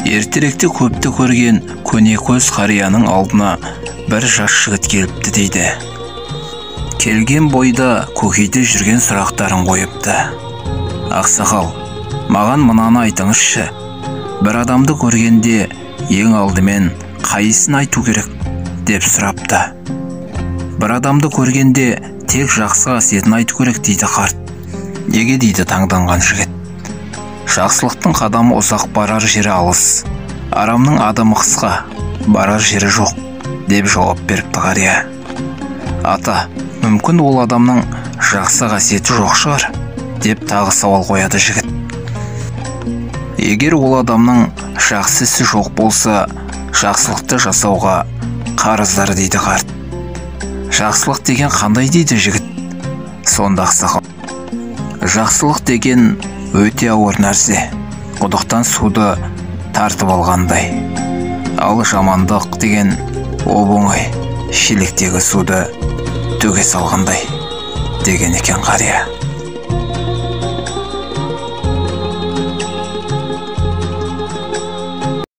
Ертеректе көпті көрген көнекөз қарияның алдына бір жас жігіт келіпті дейді. Келген бойда көкейде жүрген сұрақтарын қойыпты. Ақсақал, маған мынаны айтыңызшы, бір адамды көргенде ең алдымен қайсысын айту керек деп сұрапты. Бір адамды көргенде тек жақсы қасиетін айту керек дейді қарт. Неге дейді таңданған жігіт. Жақсылықтың қадамы ұзақ, барар жері алыс, арамның адымы қысқа, барар жері жоқ деп жауап беріпті қария. Ата, мүмкін ол адамның жақсы қасиеті жоқ шығар деп тағы сауал қояды жігіт. Егер ол адамның жақсы ісі жоқ болса, жақсылықты жасауға қарыздар дейді қарт. Жақсылық деген қандай дейді жігіт. Сонда ақсақал, жақсылық деген өте ауыр нәрсе, құдықтан суды тартып алғандай. Ал жамандық деген оп-оңай, шелектегі суды төге салғандай деген екен қария.